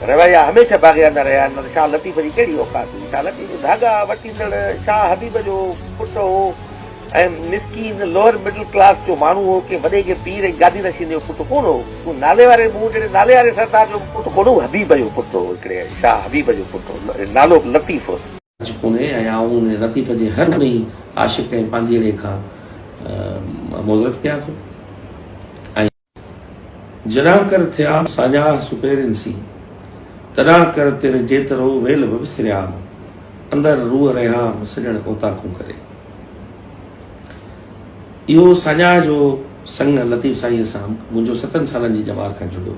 رويا هميشه باغيانه رهيا آهن، نه ته شاهه لطيف جي ڪهڙي اوقات هئي؟ شاهه لطيف ڌاڳا وٽيندڙ شاهه حبيب جو پٽ هو ۽ مسڪين لوئر مڊل ڪلاس جو ماڻهو هو، ڪنهن وڏي ڪنهن پير ۽ گادي نشين جو پٽ ڪونه هو. ڪو نالي واري مون جهڙي نالي واري سردار جو پٽ ڪونه هو، حبيب جو پٽ هو، هڪڙي شاهه حبيب جو پٽ هو، نالو به لطيف هوس. حرج ڪونهي ۽ آئون ان لطيف جي هر انهي عاشق ۽ پانڌيئڙي کان معذرت ڪيان ٿو ۽. جڏان ڪر ٿيا ساڃاهه سپيرين سين، تڏان ڪر تر جيترو ويل به وسريام، اندر روح رهيام سڄڻ اوطاقون ڪري. اهو ساڃاهه جو سڱ لطيف سائينء سان منهنجو ستن سالن جي ڄمار کان جڙيو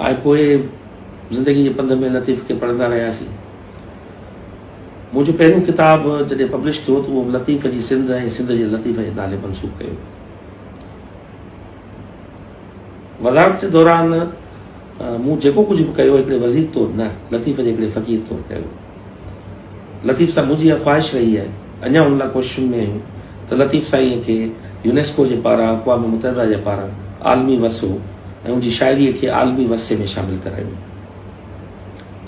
۽ پوء زندگي جي پنڌ ۾ لطيف کي پڙهندا رهياسين. منهنجو پهريون ڪتاب جڏهن پبلش ٿيو ته اهو لطيف جي سنڌ ۽ سنڌ جي لطيف جي نالي منسوب ڪيو. وزارت جي دوران مون جيڪو ڪجهه به ڪيو هڪڙي وزير طور نه لطيف جي هڪڙي فقير طور ڪيو. لطيف سان منهنجي اها خواهش رهي آهي اڃا ان لاء ڪوششن ۾ آهيون ته لطيف سائينء کي يونيسڪو جي پاران اقوام متحده جي پاران عالمي ورثو ۽ ان جي شاعريء کي عالمي ورثي ۾ شامل ڪرايون.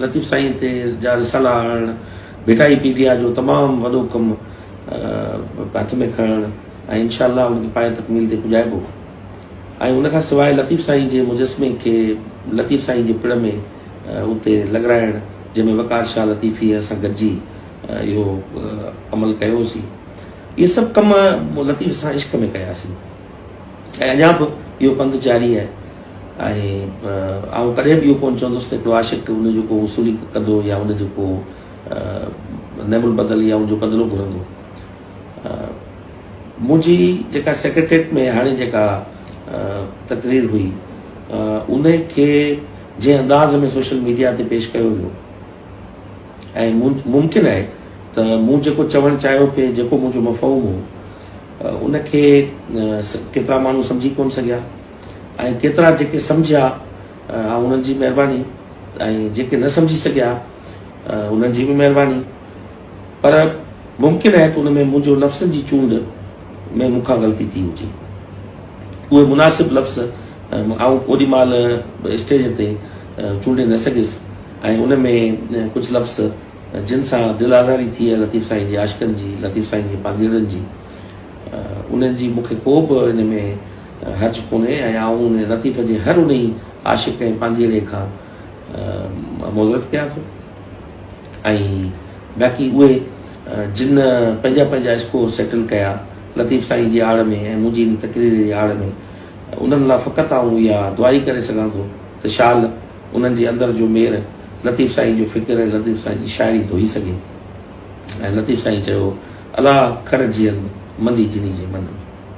لطيف سائينء تي جا رسالا آڻڻ، ڀٽائي پيڊيا جو تمام وڏو ڪم هٿ ۾ کڻڻ ۽ انشاء الله ان کي پايان تڪميل تي پڄائبو ۽ ان کان سواء لطيف سائين جي مجسمي کي لطيف سائين جي پڙ ۾ اتي لڳرائڻ جنهن ۾ وقار شاهه لطيفيء سان گڏجي اهو عمل ڪيوسين. اهي سڀ ڪم لطيف سان عشق ۾ ڪياسين ۽ اڃا به اهو پنڌ جاري آهي ۽ آئون ڪڏهن به اهو ڪونه چوندس ته هڪڙو عاشق ان جو ڪو وصولي ڪندو يا ان جو ڪو نعم البدل يا ان جو بدلو گهرندو. منهنجي جيڪا سيڪريٽريٽ ۾ هاڻي جيڪا تقرير هئي ان کي جنهن انداز ۾ سوشل ميڊيا تي پيش ڪيو ويو ۽ ممڪن آهي ته مون جيڪو چوڻ چاهيو پئي جيڪو منهنجو مفهوم هو ان کي ڪيترا ماڻهو سمجهي ڪونه سگهيا ۽ ڪيترا جيڪي سمجهيا انهن جي مهرباني ۽ جيڪي نه سمجهي سگهيا انهن جي به مهرباني پر ممڪن آهي ته ان ۾ منهنجو لفظن جي چونڊ ۾ مون کان غلطي ٿي هجي. اهي مناسب لفظ آئون اوڏي مهل اسٽيج تي چونڊي نه سگهيس ۽ ان ۾ ڪجهه لفظ جن سان دل آزاري ٿي آهي لطيف سائين جي عاشقن جي، لطيف سائين جي پانڌيئڙن جي، انهن جي مون کي ڪو به ان ۾ حرج ڪونهي ۽ آئون ان لطيف جي هر انهي عاشق ۽ پانڌيئڙي کان معذرت ڪيان ٿو. ۽ باقي اهي جن پنهنجا پنهنجا اسڪور سيٽل ڪيا لطيف سائين جي آڙ ۾ ۽ منهنجي ان تقرير جي آڙ ۾ انهن لاء فقط آئون اها دعا ئي ڪري سگهان ٿو ته شال انهن جي اندر جو مير لطيف سائين جو فڪر ۽ لطيف سائين جي شاعري ڌوئي سگهي ۽ لطيف سائين چيو الا کر جيئن مندي جني جي من ۾.